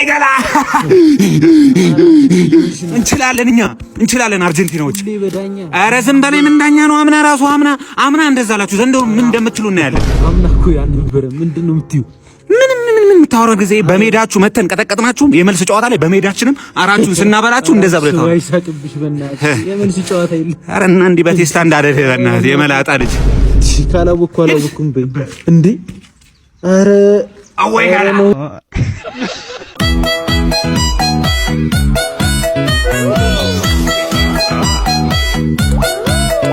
አወይ ገላ፣ እንችላለን፣ እኛ እንችላለን አርጀንቲናዎች። በዳኛ። ኧረ ዝም በለኝ። ምን ዳኛ ነው? አምና ራሱ አምና አምና እንደዛ አላችሁ። ዘንድሮ ምን እንደምትሉ እናያለን። አምና እኮ ያልነበረ ምንድን ነው የምትይው? ምን ምን ምን የምታወራው ጊዜ በሜዳችሁ መተን ቀጠቀጥናችሁ። የመልስ ጨዋታ ላይ በሜዳችንም አራችሁን ስናበላችሁ እንደዛ ብለህ ታወራ። አይሳቅብሽ በእናትሽ፣ የመልስ ጨዋታ የለም። ኧረ እና እንዲህ በቴስታ እንዳደለ በእናትህ የመላጣ ልጅ። ካላወቅኩ አላወቅኩም በይ እንዴ። ኧረ አወይ ገላ።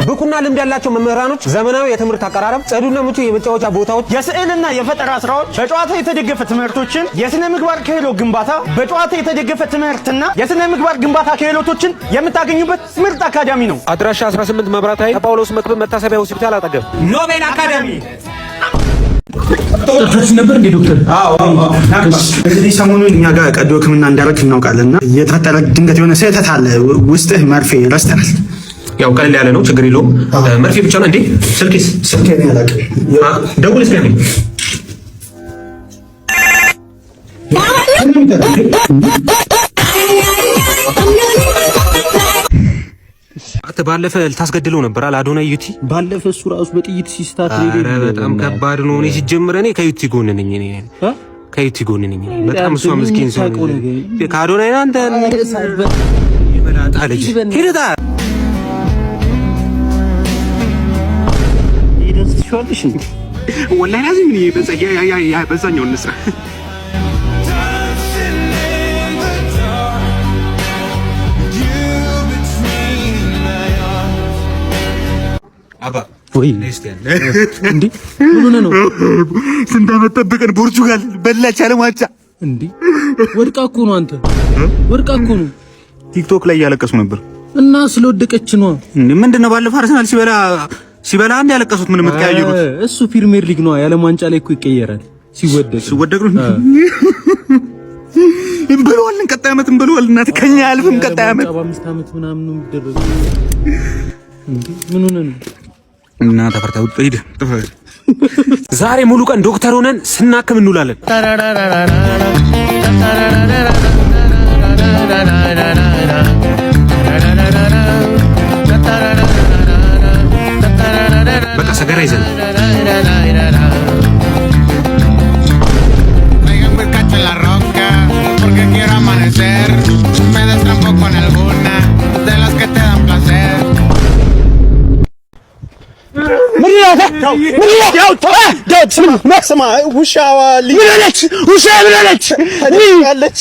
ብቁና ልምድ ያላቸው መምህራኖች፣ ዘመናዊ የትምህርት አቀራረብ፣ ጽዱና ምቹ የመጫወቻ ቦታዎች፣ የስዕልና የፈጠራ ስራዎች፣ በጨዋታ የተደገፈ ትምህርቶችን፣ የስነ ምግባር ክህሎት ግንባታ፣ በጨዋታ የተደገፈ ትምህርትና የስነ ምግባር ግንባታ ክህሎቶችን የምታገኙበት ምርጥ አካዳሚ ነው። አድራሻ 18 መብራት ኃይል ጳውሎስ መክብብ መታሰቢያ ሆስፒታል አጠገብ። ኖቤል አካዳሚ። ጠርታችሁ ነበር እንዴ ዶክተር? እንግዲህ ሰሞኑን እኛ ጋር ቀዶ ሕክምና እንዳደረግህ እናውቃለን እና የተፈጠረ ድንገት የሆነ ስህተት አለ። ውስጥህ መርፌ ረስተናል። ያው ቀለል ያለ ነው፣ ችግር የለውም። መርፌ ብቻ ነው እንዴ? ስልኬስ? ስልኬን እኔ አላውቅም። ደውል እስኪ አንዴ። አንተ ባለፈ ልታስገድለው ነበር አለ አዶናይ ዩቲ። ባለፈ እሱ ራሱ በጥይት ሲስታት። ኧረ በጣም ከባድ ነው። እኔ ሲጀምር እኔ ከዩቲ ጎን ነኝ። እኔ ከዩቲ ጎን ነኝ። በጣም እሷ ምስኪን ሰው ከአዶናይ አንተ የመላጣ ልጅ ሂድታ። ወላሂ ላዚም እኔ በዛኛው እንስራ። አባ ወይ እንዴ፣ ምን ሆነህ ነው? ስንት ዓመት ጠብቀን ፖርቹጋል በላች ዓለም ዋንጫ። እንዴ ወድቃ እኮ ነው፣ አንተ ወድቃ እኮ ነው። ቲክቶክ ላይ እያለቀሱ ነበር። እና ስለወደቀች ነው። እንዴ ምንድን ነው? ባለፈው አርሰናል ሲበላ ሲበላ አንድ ያለቀሱት ምን የምትቀያየሩት? እሱ ፕሪሚየር ሊግ ነው፣ የዓለም ዋንጫ ላይ እኮ ይቀየራል። ሲወደቅ ሲወደቅ ነው። እንበለዋለን፣ ቀጣይ ዓመት እንበለዋለን። እናት ከኛ አያልፍም። ቀጣይ ዓመት በ5 ዓመት ምናምን ነው የሚደረገው። እንዴ ምን ሆነህ ነው? እና ተፈርታ ውጥ ሂድ። ዛሬ ሙሉ ቀን ዶክተር ሆነን ስናክም እንውላለን። በቃ ሰገራ ይዘን Traigan whiskacho en la roca, porque quiero amanecer. Me destrampo con alguna de las que te dan placer. ስማ ውሻዋ ምን ሆነች? ውሻ ምን ሆነች? ተደፍራለች።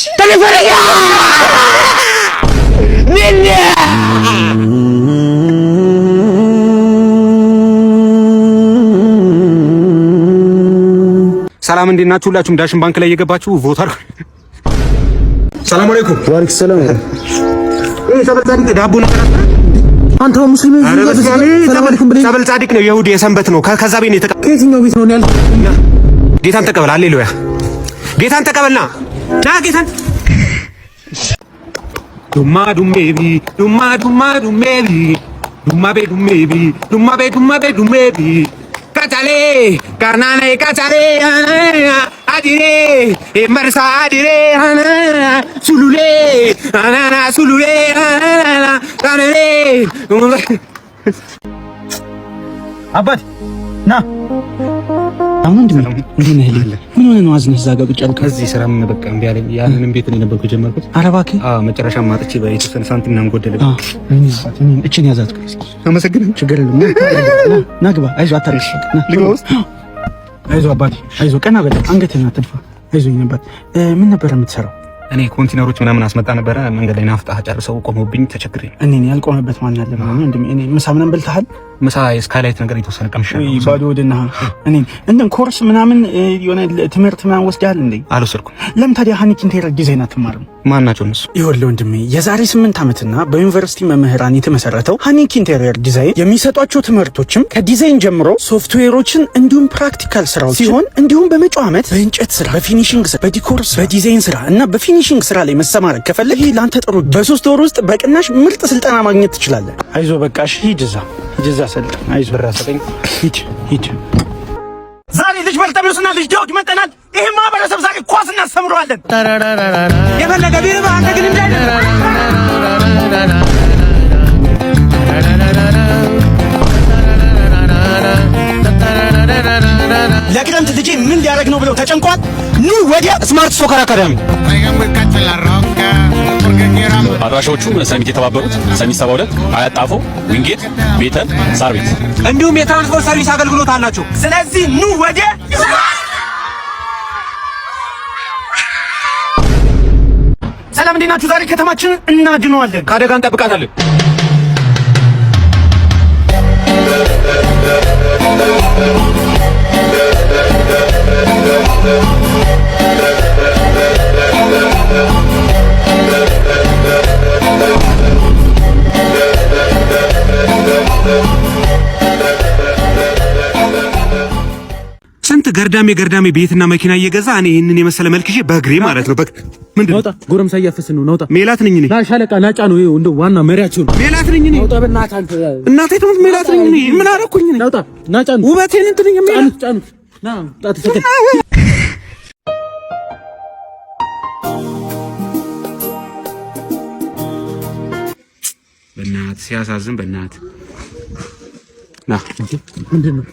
ሰላም እንዴት ናችሁ? ሁላችሁም ዳሽን ባንክ ላይ እየገባችሁ vote አድርጉ። ሰላም አለይኩም። ዋሌኩም ሰላም። ይሄ ጸበል ጻድቅ ዳቦ ነገር አለ? አንተ ሙስሊም ሰላም አለይኩም ብለህ ጸበል ጻድቅ ነው፣ የይሁዲ የሰንበት ነው። ከዛ ቤት ነው ከየትኛው ቤት ነው ያልኩህ? ጌታን ተቀበል። ሃሌሉያ። ጌታን ተቀበልና ና ጌታን ዱማ ዱሜቢ ዱማ ዱማ ዱሜቢ ዱማ ቤ ዱሜቢ ዱማ ቤ ዱማ ቤ ዱሜቢ ካቻሌ ካርናኔ ካቻሌ አዲሬ መርሳ አዲሬ ሱሉሌ አናና ሱሉሌ ካነሬ። አባት ና። አሁን ወንድሜ እንዴት ነህ? ምን ሆነህ ነው አዝነህ እዛ ጋር ቁጭ ያልከው? እዚህ ስራም በቃ እምቢ አለኝ። ያንንም ቤት እኔ ነበርኩ የጀመርኩት። ኧረ እባክህ። አዎ መጨረሻ ማጥቼ በተወሰነ ሳንቲም ምናምን ጎደለብኝ። እችን ያዛት እስኪ። አመሰግናለሁ። ችግር የለም። ና ና ግባ። አይዞህ አታልቅስ። ና ልግባ ውስጥ? አይዞህ አባቴ አይዞህ፣ ቀና በል፣ አንገትህን አትድፋ። አይዞህ ነበር። ምን ነበር የምትሰራው? እኔ ኮንቲነሮች ምናምን አስመጣ ነበረ። መንገድ ላይ ናፍጣ ጨርሰው ቆመውብኝ ተቸግሬ ነው። እኔ ያልቆመበት ማን አለ ብለህ ነው? ወንድሜ እኔ ምሳ ምናምን በልተሃል? ምሳ የስካይላይት ነገር የተወሰነ ቀምሻለሁ። ወይ ባዶ ወደና እኔ እንትን ኮርስ ምናምን የሆነ ትምህርት ምናምን ወስደሃል እንዴ? አልወሰድኩም። ለምን ታዲያ ሀኒክ interior design አትማርም? ማን ናቸው እነሱ? ይኸውልህ ወንድሜ የዛሬ 8 ዓመትና በዩኒቨርሲቲ መምህራን የተመሰረተው ሀኒክ interior design የሚሰጧቸው ትምህርቶችም ከዲዛይን ጀምሮ ሶፍትዌሮችን እንዲሁም practical ስራዎች ሲሆን እንዲሁም በመጪው ዓመት በእንጨት ስራ፣ በ finishing ስራ፣ በ decor ስራ፣ በዲዛይን ስራ እና በ finishing ስራ ላይ መሰማራት ከፈለግ ይህ ለአንተ ጥሩ በ3 ወር ውስጥ በቅናሽ ምርጥ ስልጠና ማግኘት ትችላለህ። አይዞህ በቃ እሺ፣ ሂድ እዛ ሂድ እዛ ሰልጥን። አይዞህ ብር አሰጠኝ። ሂድ ሂድ። ዛሬ ልጅ ልጅ በርጠሚውስና ልጅ ዳዊት መጥተናል። ይህ ማህበረሰብ ዛሬ ኳስ እናስተምረዋለን። የፈለገ ቢርብህ አንተ ግን እንዳይደለ። ለክረምት ልጄ ምን ሊያደርግ ነው ብለው ተጨንቋል። ኑ ወዲያ Smart Soccer Academy። Traigan whiskacho en la roca, porque quiero አድራሻዎቹ ሰሚት የተባበሩት፣ ሰሚት 72፣ አያት ጣፎ፣ ዊንጌት፣ ቤተል፣ ሳር ቤት። እንዲሁም የትራንስፖርት service አገልግሎት አላቸው። ስለዚህ ኑ ወዲያ። ሰላም፣ እንዴት ናችሁ? ዛሬ ከተማችንን እናድነዋለን። ከአደጋ እንጠብቃታለን። ስንት ገርዳሜ ገርዳሜ ቤትና መኪና እየገዛ እኔ ይህንን የመሰለ መልክ ይዤ በእግሬ ማለት ነው። በግ ምንድን ነው? ናውጣ፣ ጎረምሳ እያፈስን ነው። ናውጣ። ሜላት ነኝ እኔ። ና ሻለቃ ናጫ ነው። ይኸው እንደው ዋና መሪያቸው ነው። ሜላት ነኝ እኔ። ናውጣ በእናትህ አንተ። እናቴ ትሙት ሜላት ነኝ እኔ። ምን አደረኩኝ እኔ? ናውጣ፣ ናጫ ነው። ውበቴን እንትን ሜላት ጫኑት፣ ጫኑት። ና ጣት ተከል። በእናትህ ሲያሳዝን፣ በእናትህ ና። ምንድን ነው?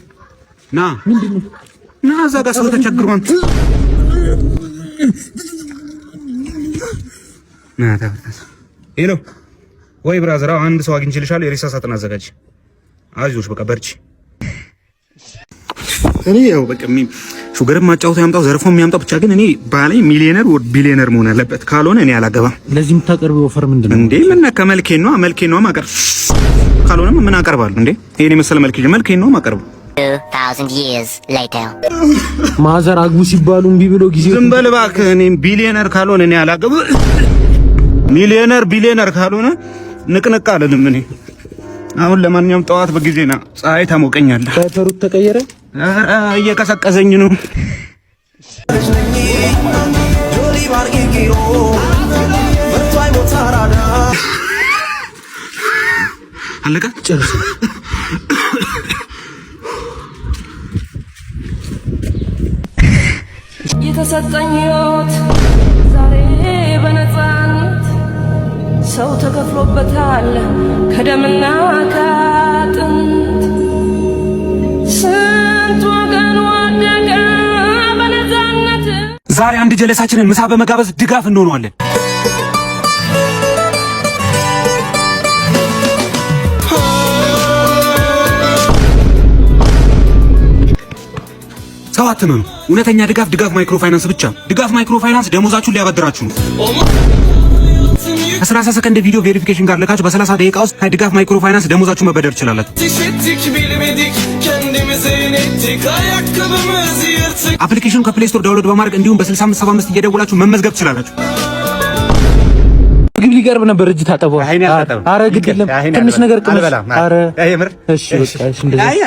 ና ና፣ እዛ ጋር ሰው ተቸግሯል። ና ተፈታስ። Hello ወይ brother፣ አዎ አንድ ሰው አግኝቼልሻለሁ። የሬሳ ሳጥን አዘጋጅ። አይዞሽ በቃ በርቺ። እኔ ያው በቃ ሹገር ማጫወቱ ያምጣው ዘርፎ የሚያምጣው ብቻ ግን እኔ ባሌ ሚሊዮነር ወይ ቢሊዮነር መሆን አለበት። ካልሆነ እኔ አላገባም። ለዚህ የምታቀርበው offer ምንድን ነው? እንዴ ምን ነካ? መልኬ ነው፣ መልኬ ነው ማቀርብ። ካልሆነም ምን አቀርባለሁ እንዴ? ይሄን የመሰለ መልክ ይዤ መልኬ ነው ማቀርበው። 2,000 years later. Mother አግቡ ሲባሉ እምቢ ብሎ ጊዜ ዝም በል እባክህ። እኔ ቢሊዮነር ካልሆነ እኔ አላገባም። ሚሊዮነር ቢሊዮነር ካልሆነ ንቅንቅ አልልም እኔ። አሁን ለማንኛውም ጠዋት በጊዜ ና፣ ፀሐይ ታሞቀኛለህ። ዳይፐሩ ተቀየረ። ኧረ እየቀሰቀሰኝ ነው። አለቀ። ጨርስ። የተሰጠኝ ሕይወት ዛሬ በነፃነት ሰው ተከፍሎበታል ከደምና ከአጥንት። ስንት ወገን ወደቀ በነፃነት። ዛሬ አንድ ጀለሳችንን ምሳ በመጋበዝ ድጋፍ እንሆነዋለን። ሰው አትመኑ። እውነተኛ ድጋፍ ድጋፍ ማይክሮ ፋይናንስ ብቻ። ድጋፍ ማይክሮ ፋይናንስ ደሞዛችሁን ሊያበድራችሁ ነው። ከ30 ሰከንድ ቪዲዮ verification ጋር ልካችሁ በ30 ደቂቃ ውስጥ ከድጋፍ ማይክሮ ፋይናንስ ደሞዛችሁ መበደር ትችላላችሁ። Application ኑ ከ Play Store download በማድረግ እንዲሁም በ6575 እየደወላችሁ መመዝገብ ትችላላችሁ። ምግብ ሊቀርብ ነበር። እጅ ታጠበው። አረ ግድ የለም ትንሽ ነገር ቅመስ። አረ እሺ በቃ እሺ፣ እንደዚህ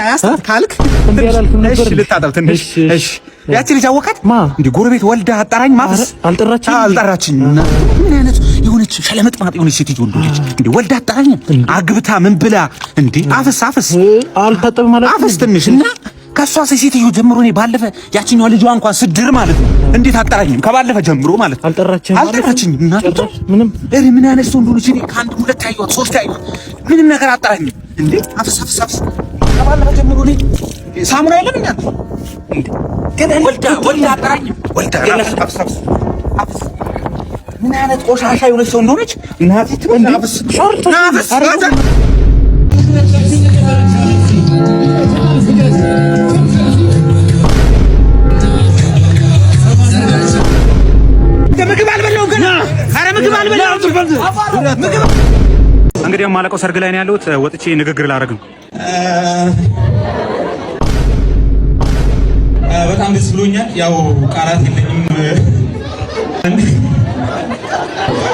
ካልክ እምቢ አላልክም ነበር። እሺ ልታጠብ ትንሽ። እሺ ያቺ ልጅ አወቃት። ማ? እንዲህ ጎረቤት ወልዳ አጣራኝ ማፍስ አልጠራችኝም? አልጠራችኝም። እና ምን አይነት የሆነች ሸለመጥማጥ የሆነች ሴትዮ እንደሆነች እንዴ፣ ወልዳ አጣራኝ አግብታ ምን ብላ እንዴ፣ አፍስ አፍስ አልታጠብም አላልክም? አፍስ ትንሽ። እና ከሷ ሴትዮ ጀምሮ እኔ ባለፈ ያችኛዋ ልጇ እንኳን ስድር ማለት ነው እንዴት አጣራኝም ከባለፈ ጀምሮ ማለት ነው። አልጠራችህም? አልጠራችኝም። እና ጭራሽ ምንም። እሬ ምን አይነት ሰው እንደሆነች እኔ ከአንድ ሁለት ያየኋት ሶስት ያየኋት ምንም ነገር አጣራኝም። እንዴ አፍስ አፍስ አፍስ ከባለፈ ጀምሮ እኔ ሳሙና የለም እንዴ እንዴ ግን ወልዳ ወልዳ አጣራኝም። ወልዳ አፍስ አፍስ አፍስ አፍስ ምን አይነት ቆሻሻ የሆነች ሰው እንደሆነች እናቴ ትሙት። አፍስ አፍስ ምግብ አልበላሁም ገና። ኧረ ምግብ አልበላሁም። ምግብ እንግዲህ የማለቀው ሰርግ ላይ ነው ያለሁት። ወጥቼ ንግግር ላደርግ ነው። በጣም ደስ ብሎኛል። ያው ቃላት የለኝም።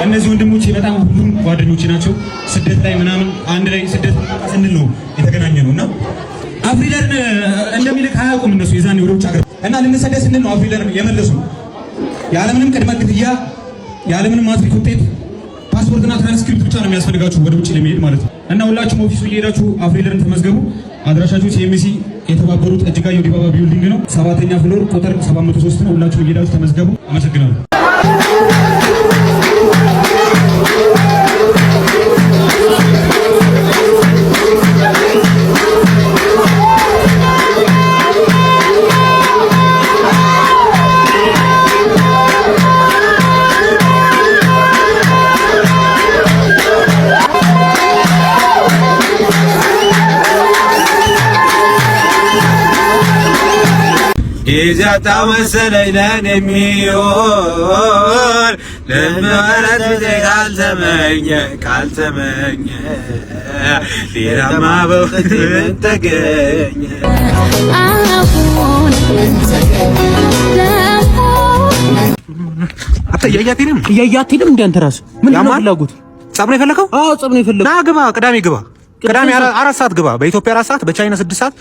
እነዚህ ወንድሞቼ በጣም ሁሉም ጓደኞቼ ናቸው። ስደት ላይ ምናምን አንድ ላይ ስደት ስንል ነው የተገናኘ ነው እና አፍሪለርን እንደሚልክ አያውቁም እነሱ የዛኔ ወደ ውጭ ሀገር እና ልንሰደድ ስንል ነው አፍሪለርን የመለሱ። ያለምንም ቅድመ ክፍያ፣ ያለምንም ማትሪክ ውጤት፣ ፓስፖርትና ትራንስክሪፕት ብቻ ነው የሚያስፈልጋችሁ ወደ ውጭ ለመሄድ ማለት ነው። እና ሁላችሁም office ኡ እየሄዳችሁ አፍሪለርን ተመዝገቡ። አድራሻችሁ ሲኤምሲ የተባበሩት እጅጋየሁ ዲባባ building ነው። ሰባተኛ floor ቁጥር 703 ነው። ሁላችሁም እየሄዳችሁ ተመዝገቡ። አመሰግናለሁ። ጊዜ አጣሁ መሰለኝ ለእኔ የሚሆን ለምህረት ጊዜ ካልተመኘ ካልተመኘ ሌላማ በእውቀቴ ምን ተገኘ? አንተ እያያት ሄደም እያያት አትሄድም እንዴ አንተ ራስህ ምንድን ነው ያማል? ፍላጎት? ጸብ ነው የፈለከው? አዎ ጸብ ነው የፈለኩት። ና ግባ፣ ቅዳሜ ግባ። ቅዳሜ 4 ሰዓት ግባ። በኢትዮጵያ 4 ሰዓት፣ በቻይና 6 ሰዓት፣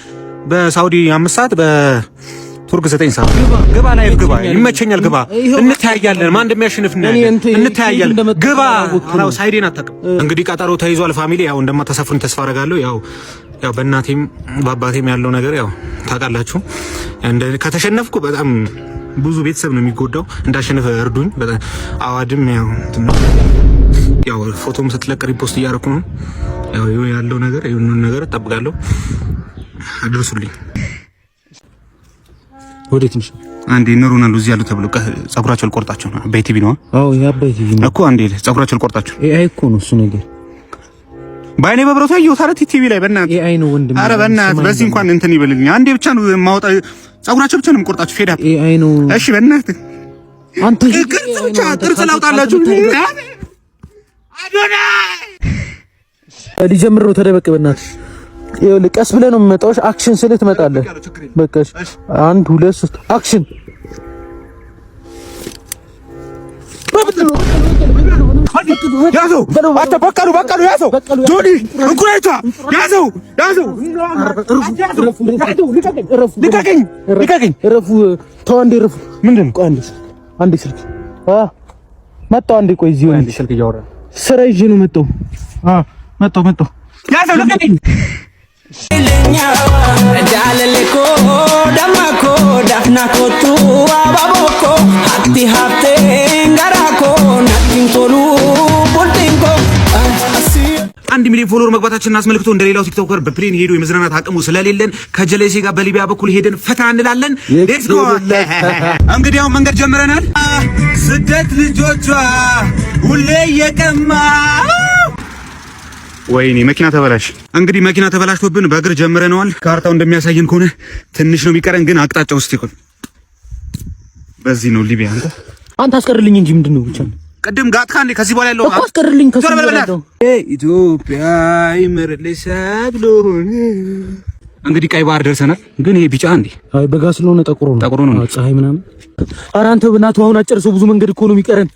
በሳውዲ 5 ሰዓት፣ በቱርክ 9 ሰዓት ግባ። Live ግባ። ይመቸኛል። ግባ። እንተያያለን። ማን እንደሚያሸንፍ እናያለን። እንተያያለን። ግባ። አዎ side ኤን አታውቅም። እንግዲህ ቀጠሮ ተይዟል። Family ያው እንደማታሳፍሩኝ ተስፋ አደርጋለሁ። ያው ያው በእናቴም በአባቴም ያለው ነገር ያው ታውቃላችሁ። ከተሸነፍኩ በጣም ብዙ ቤተሰብ ነው የሚጎዳው። እንዳሸነፈ እርዱኝ። በጣም አዋድም ያው እንትን ነው። ያው ፎቶም ስትለቅ repost እያደረኩ ነው። ያው ያለው ነገር ይሁን ነገር እጠብቃለሁ። አድርሱልኝ። ወዴት ነሽ? አንዴ እነ ሮናልዶ እዚህ ያሉ ተብሎ ጸጉራቸው ልቆርጣቸው ነው። አባይ ቲቪ ነው። አዎ የአባይ ቲቪ ነው እኮ። አንዴ ጸጉራቸው ልቆርጣቸው። AI እኮ ነው እሱ ነገር። በአይኔ በብረቱ አየሁት። ኧረ ቲቪ ላይ በእናትህ AI ነው ወንድም። ኧረ በእናትህ በዚህ እንኳን እንትን ይበልልኝ። አንዴ ብቻ ነው የማወጣ፣ ጸጉራቸው ብቻ ነው የምቆርጣቸው። Fade up AI ነው። እሺ በእናትህ አንተ ቅርጽ ብቻ ቅርጽ ላውጣላችሁ። አዶናይ ሊጀምር ነው። ተደበቅ በእናትህ። ይኸውልህ ቀስ ብለህ ነው የምመጣው። Action ስልህ ትመጣለህ። በቃ እሺ። አንድ ሁለት ሶስት action። ያዘው አንተ በቀሉ በቀሉ ያዘው ጆኒ እንቁራሪቷ ያዘው ያዘው ልቀቀኝ ልቀቀኝ እረፉ። ተው አንዴ እረፉ። ምንድን ነው ቆይ አንዴ አንዴ ስልክ መጣሁ። አንዴ ቆይ እዚሁ አንዴ ስልክ እያወራን ስራ ይዤ ነው መጣሁ። መጣሁ መጣሁ። ያዘው ልቀቀኝ። Jaalallee damma koo dafna kootu abaaboo koo hatti haftee garaa koo natti hin tolu bultiin koo. 1 ሚሊዮን follower መግባታችንን አስመልክቶ እንደሌላው TikToker በ plane ሄዶ የመዝናናት አቅሙ ስለሌለን ከጀለሴ ጋር በሊቢያ በኩል ሄደን ፈታ እንላለን። Let's go። እንግዲህ አሁን መንገድ ጀምረናል። ስደት ልጆቿ ሁሌ የቀማ ወይኔ መኪና ተበላሽ። እንግዲህ መኪና ተበላሽቶብን በእግር ጀምረነዋል። ካርታው እንደሚያሳየን ከሆነ ትንሽ ነው የሚቀረን፣ ግን አቅጣጫ ውስጥ ይቆይ። በዚህ ነው ሊቢያ። አንተ አንተ አስቀርልኝ እንጂ ምንድን ነው ብቻ ቅድም ጋጥካ እንዴ? ከዚህ በኋላ ያለው እኮ አስቀርልኝ። ከሱ ዞር በል በእናትህ። ኢትዮጵያ ይምርልሽ ሰብሉን። እንግዲህ ቀይ ባህር ደርሰናል። ግን ይሄ ቢጫ እንዴ? አይ በጋ ስለሆነ ጠቁሮ ነው። ጠቁሮ ነው። አዎ፣ ፀሐይ ምናምን። ኧረ አንተ በእናትህ አሁን አጨርሰው፣ ብዙ መንገድ እኮ ነው የሚቀረን።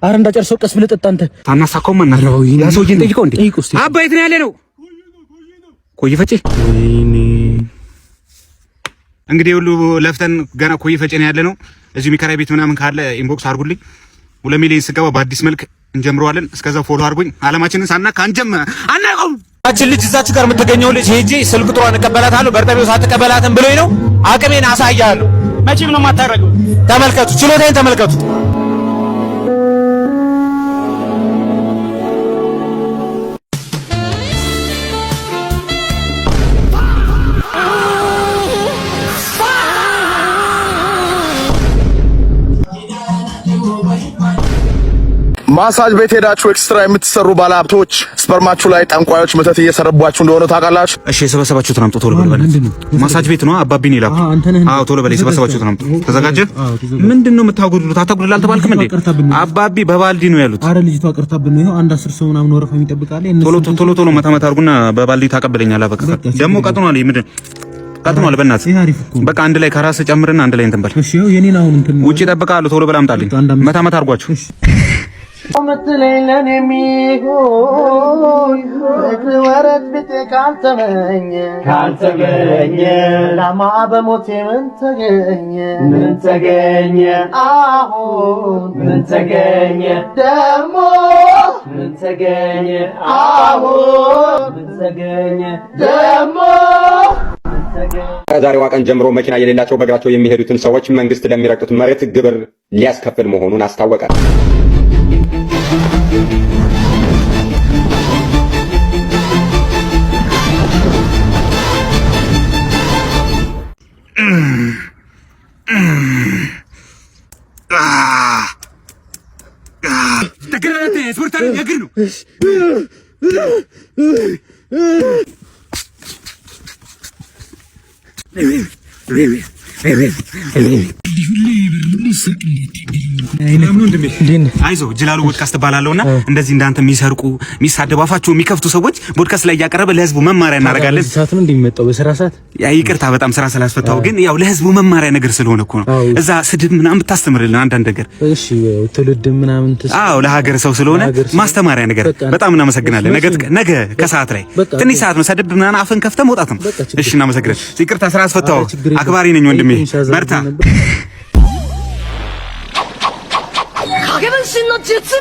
ኧረ እንዳጨርሰው ቀስ ብለህ ጠጣ አንተ። ታናሳካውም እና ያ ሰውዬን ጠይቀው እንዴ? ጠይቀው እስኪ። አባ የት ነው ያለ ነው? ኮይ ፈጬ። ወይኔ እንግዲህ ሁሉ ለፍተን ገና ኮይ ፈጬ ነው ያለ ነው። እዚሁ የሚከራይ ቤት ምናምን ካለ inbox አድርጉልኝ። 2 ሚሊዮን ስገባ በአዲስ መልክ እንጀምረዋለን። እስከዛ follow አድርጉኝ። አለማችንን ሳናካ አንጀም አናውቀውም። አችን ልጅ እዛች ጋር የምትገኘው ልጅ ሄጄ ስልክ ቁጥሯን እቀበላታለሁ። በርጠቤው ሳትቀበላትም ብሎኝ ነው። አቅሜን አሳያለሁ። መቼም ነው የማታደርገው። ተመልከቱ፣ ችሎታዬን ተመልከቱ። ማሳጅ ቤት ሄዳችሁ extra የምትሰሩ ባለሀብቶች sperm ኣችሁ ላይ ጠንቋዮች መተት እየሰረቧችሁ እንደሆነ ታውቃላችሁ? እሺ የሰበሰባችሁትን አምጡ ቶሎ በል። በእናትህ ማሳጅ ቤት ነው አባቢን የላኩት። አዎ ቶሎ በል የሰበሰባችሁትን አምጡ። ተዘጋጀ። ምንድን ነው የምታጎድሉት? አታጉድል አልተባልክም እንዴ? አባቢ በባልዲ ነው ያሉት። አረ ልጅቷ ቀርታብን ነው። ይኸው አንድ 10 ሰው ምናምን ወረፋ የሚጠብቃለ። ቶሎ ቶሎ ቶሎ መታ መታ አድርጉና በባልዲ ታቀብለኛለህ። በቃ ደግሞ ቀጥኗል። ምንድን ቀጥኗል? በእናትህ በቃ አንድ ላይ ከራስህ ጨምርና አንድ ላይ እንትን በል። እሺ ይኸው የኔን አሁን እንትን ውጪ እጠብቅሃለሁ። ቶሎ በል አምጣልኝ። መታ መታ አድርጓችሁ ምትለኝ ለኔ የሚሆን ፍቅር ወረት ቢጤ ካልተመኘ ካልተገኘ ላማ በሞቴ ምን ተገኘ ምን ተገኘ አሁን ምን ተገኘ ደግሞ ምን ተገኘ አሁን ምን ተገኘ ደግሞ ምን ተገኘ? ከዛሬዋ ቀን ጀምሮ መኪና የሌላቸው በእግራቸው የሚሄዱትን ሰዎች መንግስት ለሚረግጡት መሬት ግብር ሊያስከፍል መሆኑን አስታወቀ። እግር ነው። አይዞህ ጅላሉ ቦድካስት እባላለሁ እና እንደዚህ እንዳንተ የሚሰርቁ፣ የሚሳደቡ፣ አፋቸው የሚከፍቱ ሰዎች ቦድካስት ላይ እያቀረበ ለህዝቡ መማሪያ እናደርጋለን። ሰዓት ነው እንደሚመጣው በስራ ሰዓት። ያ ይቅርታ በጣም ስራ ስላስፈታው፣ ግን ያው ለህዝቡ መማሪያ ነገር ስለሆነ እኮ ነው። እዛ ስድብ ምናምን ብታስተምርልን አንዳንድ ነገር። እሺ፣ ትውልድ ምናምን። አዎ፣ ለሀገር ሰው ስለሆነ ማስተማሪያ ነገር። በጣም እናመሰግናለን። ነገ ነገ ከሰዓት ላይ ትንሽ ሰዓት ነው፣ ሰድብ ምናምን አፍን ከፍተህ መውጣት ነው። እሺ፣ እናመሰግናለን። ይቅርታ ስራ አስፈታው። አክባሪ ነኝ ወንድሜ፣ በርታ። 影分身の術。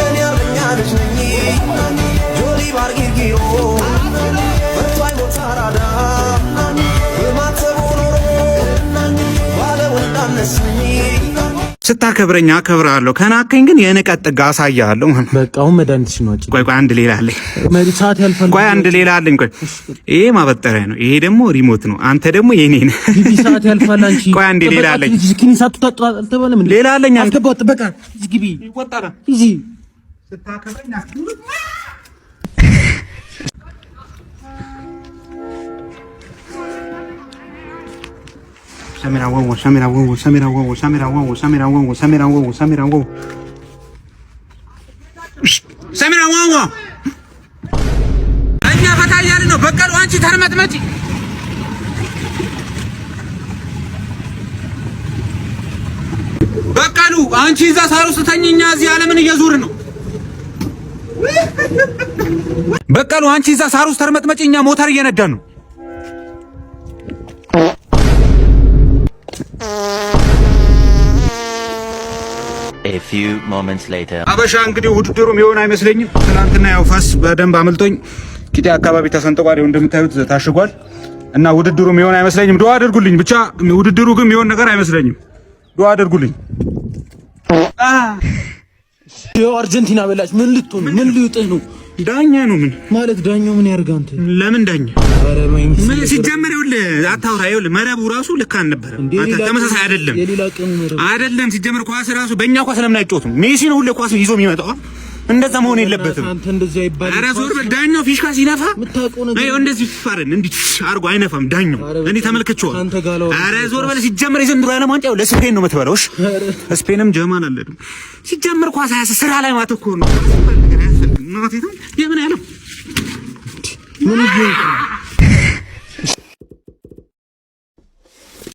እኔ አርበኛ ልጅ ነኝ ጆሊ ባር ጊርጊሮ ፈቶ አይሞት አራዳ በማተቡ ኖሮ ባለወልዳነስ ነኝ። ስታከብረኝ አከብርሃለሁ፣ ከናከኝ ግን የንቀት ጥግ አሳያለሁ። በቃ አሁን መድኃኒትሽ ነው። አጭ ቆይ ቆይ፣ አንድ ሌላ አለኝ። ሰዓት ያልፋል። ቆይ አንድ ሌላ አለኝ። ቆይ ይሄ ማበጠሪያ ነው፣ ይሄ ደግሞ remote ነው። አንተ ደግሞ የኔ ነህ። ግቢ፣ ሰዓት ያልፋል። አንቺ ቆይ አንድ ሌላ አለኝ። ኪኒ ሳትጠጡ አልተባለም እንዴ? ሌላ አለኝ። አንተ አስገባው። ጥበቃ እዚህ ግቢ። ይወጣል። እዚህ ስታከብረኝ ሰሜራ ወው ሰሜራ ወው ሰሜራ ወው ሰሜራ ወው ሰሜራ ወው ሰሜራ ወው ሰሜራ ወው ሰሜራ ወው። እኛ ፈታ እያልን ነው። በቀሉ አንቺ ተርመጥመጪ። በቀሉ አንቺ እዛ ሳር ውስጥ ተኝ፣ እኛ እዚህ ዓለምን እየዞርን ነው። በቀሉ አንቺ እዛ ሳር ውስጥ ተርመጥመጪ፣ እኛ ሞተር እየነዳን ነው። A few moments later. አበሻ እንግዲህ ውድድሩ የሚሆን አይመስለኝም። ትናንትና ያው ፈስ በደንብ አምልጦኝ ቂጤ አካባቢ ተሰንጥቋል። ይኸው እንደምታዩት ታሽጓል። እና ውድድሩ የሚሆን አይመስለኝም። ዱአ አድርጉልኝ ብቻ። ውድድሩ ግን የሚሆን ነገር አይመስለኝም። ዱአ አድርጉልኝ። ይኸው አርጀንቲና በላች። ምን ልትሆን ምን ሊውጥህ ነው? ዳኛ ነው ምን ማለት? ዳኛው ምን ያርግ አንተ? ለምን ዳኛ ኧረ ምን ሲጀመር ይኸውልህ፣ አታውራ። ይኸውልህ መረቡ ራሱ ልክ አልነበረም። ተመሳሳይ አይደለም። የሌላ ቀኑ መረብ አይደለም። ሲጀመር ኳስ ራሱ በእኛ ኳስ ለምን አይጫወቱም? ሜሲ ነው ሁሌ ኳስ ይዞ የሚመጣው። እንደዛ መሆን የለበትም። አንተ እንደዚህ አይባልም። ኧረ ዞር በል። ዳኛው ፊሽካ ሲነፋ የምታውቀው ነገር ይኸው እንደዚህ ፋረን እንዲህ አድርጎ አይነፋም ዳኛው። እኔ ተመልክቼዋለሁ። አንተ ጋር ላወራ። ኧረ ዞር በል። ሲጀመር የዘንድሮ የዓለም ዋንጫ ለስፔን ነው የምትበላው። እሺ ስፔንም ጀማል አለ ደግሞ። ሲጀመር ኳስ አያስ ስራ ላይ ማተኮር ነው። የምን ያለው ምን ይሁን?